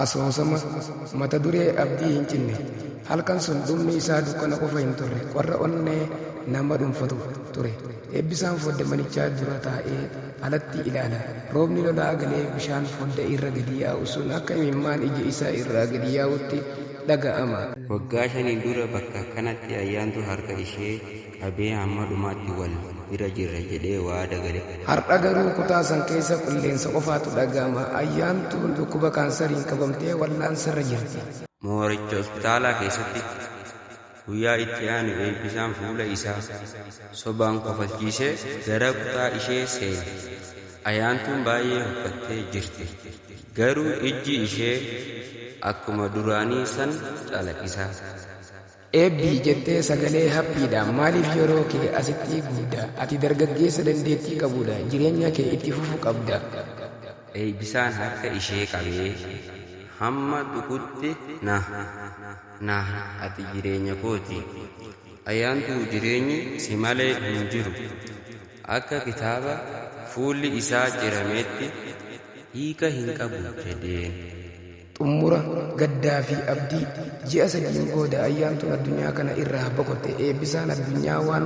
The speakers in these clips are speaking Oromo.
Asoosama mata duree Abdii hin cinne. Halkan sun dhumni isaa dukkana qofa hin turre, qorra onnee nama dhuunfatu ture. Eebbisaan fodda manichaa dura taa'ee alatti ilaala. Roobni lolaa galee bishaan fodda irra gadi yaa'u sun akka imimmaan ija isaa irraa gadi yaa'utti dhaga'ama. Waggaa 5n dura bakka kanatti Ayyaantuu harka ishee qabee hamma dhumaatti wal bira jirra jedhee waada gale. Har'a garuu kutaa san keessa qilleensa qofaatu dhaga'ama. Ayyaantuun dhukkuba kaansariin qabamtee wallaansarra jirti. Mooricha hospitaalaa keessatti guyyaa itti aanu Eebbisaan fuula isaa sobaan kofalchiisee gara kutaa ishee seene. Ayyaantuun baay'ee huqqattee jirti. Garuu ijji ishee akkuma duraanii san calaqqisa. Eebbii jettee sagalee haphiidhaan, maaliif yeroo kee asitti gubda? Ati dargaggeessa dandeettii qabudha. Jireenya kee itti fufuu qabda. Eebbisaan harka ishee qabee hamma tuqutti na na ati jireenya kooti. Ayyaantuu, jireenyi si malee hin jiru. Akka kitaaba fuulli isaa cirameetti hiika hin qabu jedheen. Xumura gaddaa fi abdii. Ji'a 3n booda Ayyaantuun addunyaa kana irraa boqotte. Eebbisaan addunyaa waan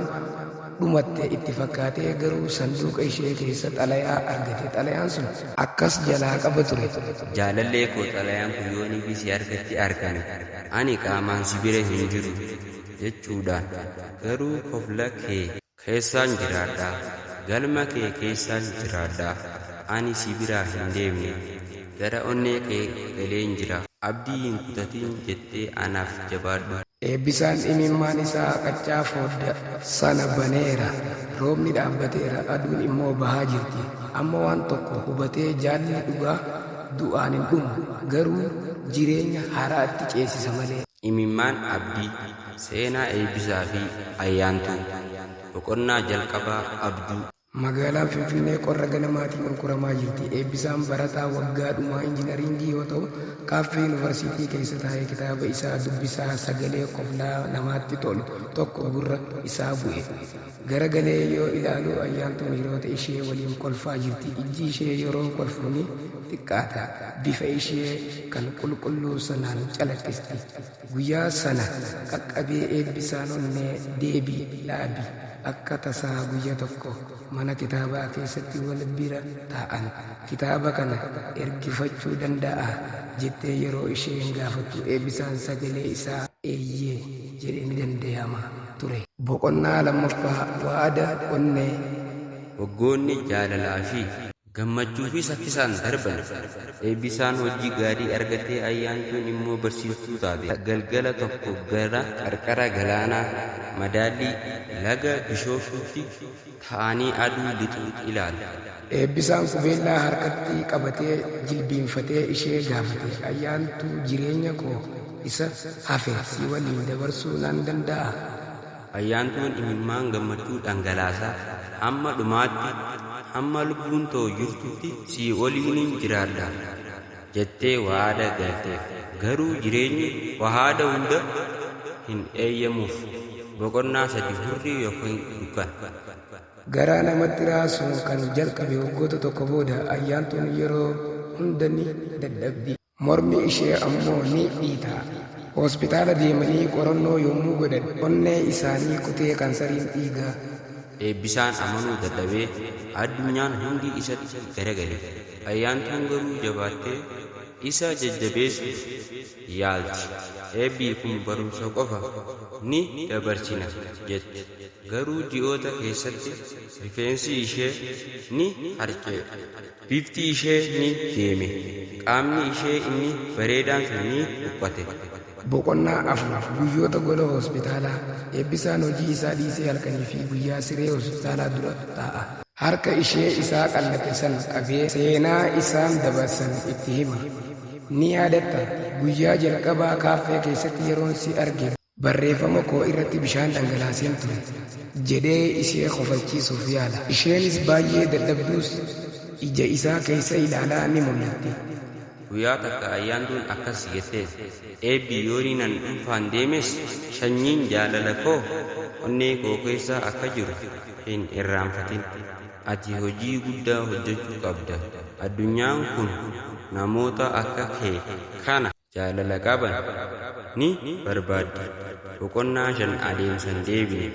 dhumatte itti fakkaatee, garuu sanduuqa ishee keessa xalayaa argate. Xalayaan sun akkas jalaa qaba ture. Jaalallee koo, xalayaan kun yoonii si harkatti argame ani qaamaan si bira hin jiru jechuudhaan, garuu kofla kee keessaan jiraadha, galma kee keessaan jiraadha, ani si biraa hin deemne, gara onnee kee galeen jira, abdii hin kutatin jettee anaaf jabaadhu. Eebbisaan imimmaan isaa qaccaa fodda sana baneera. Roobni dhaabbateera, aduun immoo bahaa jirti. Amma waan tokko hubatee, jaalli dhugaa du'aan hin dhumu, garuu jireenya haaraatti ceesisa malee. Imimmaan Abdii Seenaa Eebbisaa fi Ayyaantuu Boqonnaa jalqabaa Abjuu. Magaalaan Finfinnee qorra ganamaatiin unkuramaa jirti. Eebbisaan barataa waggaa dhumaa injinariingii yoo ta'u, kaaffee yuunivarsiitii keessa taa'ee kitaaba isaa dubbisaa sagalee koflaa namaatti tolu tokko gurra isaa bu'e. Garagalee yoo ilaalu Ayyaantuun hiriyoota ishee waliin kolfaa jirti. Ijji ishee yeroo kolfu ni xiqqaata. Bifa ishee kan qulqulluu sanaan calaqqisti. Guyyaa sana qaqqabee Eebbisaan onnee deebi dhaabi. Akka tasaa guyya tokko mana kitaabaa keessatti wal bira taa'an. Kitaaba kana ergifachuu danda'aa? Jettee yeroo isheen gaafattu Eebbisaan sagalee isaa eeyyee jedhe ni danda'ama ture. Boqonnaa 2ffaa Waada Onnee. Waggoonni jaalalaa fi gammachuu fi saffisaan darban. Eebbisaan hojii gaarii argatee, Ayyaantuun immoo barsiistuu taate. Galgala tokko gara qarqara galaanaa Madaallii, laga Bishooftuutti taa'anii aduu lixu ilaalu. Eebbisaan qubeellaa harkatti qabatee jilbiinfatee ishee gaafate. Ayyaantuu, jireenya koo isa hafe si waliin dabarsuu nan danda'aa? Ayyaantuun imimmaan gammachuu dhangalaasaa, Hamma dhumaatti, hamma lubbuun too jirtutti si waliinin jiraadha jettee waada galteef. Garuu jireenyi waada hunda hin eeyyamuuf. Boqonnaa 3 Hurrii Yookiin Dukkana. Garaa namatti raasuun kan jalqabe waggoota tokko booda, Ayyaantuun yeroo hunda ni dadhabdi. Mormi ishee ammoo ni dhiita'a. Hospitaala deemanii qorannoo yommuu godhan onnee isaanii kutee kansariin dhiigaa. Eebbisaan amanuu dadhabee, addunyaan hundi isatti garagale. Ayyaantuun garuu jabaattee isa jajjabeessuuf yaalti. Eebbii, kun barumsa qofa, ni dabarsina jetti. Garuu ji'oota keessatti rifeensi ishee ni harca'e. Bifti ishee ni deeme. Qaamni ishee inni bareedaan sun ni huqqate. Boqonnaa 4 Guyyoota Gola Hospitaalaa. Eebbisaan hojii isaa dhiisee halkanii fi guyyaa siree hospitaalaa dura taa'a. Harka ishee isaa qallate sana qabee seenaa isaan dabarsan itti hima. Ni yaadattaa? Guyyaa jalqabaa kaaffee keessatti yeroon si arge barreeffama koo irratti bishaan dhangalaaseen ture, jedhee ishee kofalchiisuuf yaala. Isheenis baay'ee dadhabdus ija isaa keessa ilaalaa ni mul'atti. Guyyaa takka Ayyaantuun akkas jetteen, Eebbi, yooniin an dhuunfaan deemes sanyiin jaalala koo onnee koo keessa akka jiru hin irraanfatin. Ati hojii guddaa hojjechuu qabda. Addunyaan kun Namoota akka kee kana jaalala qaban ni barbaaddi. Boqonnaa 5 Adeemsan deebine.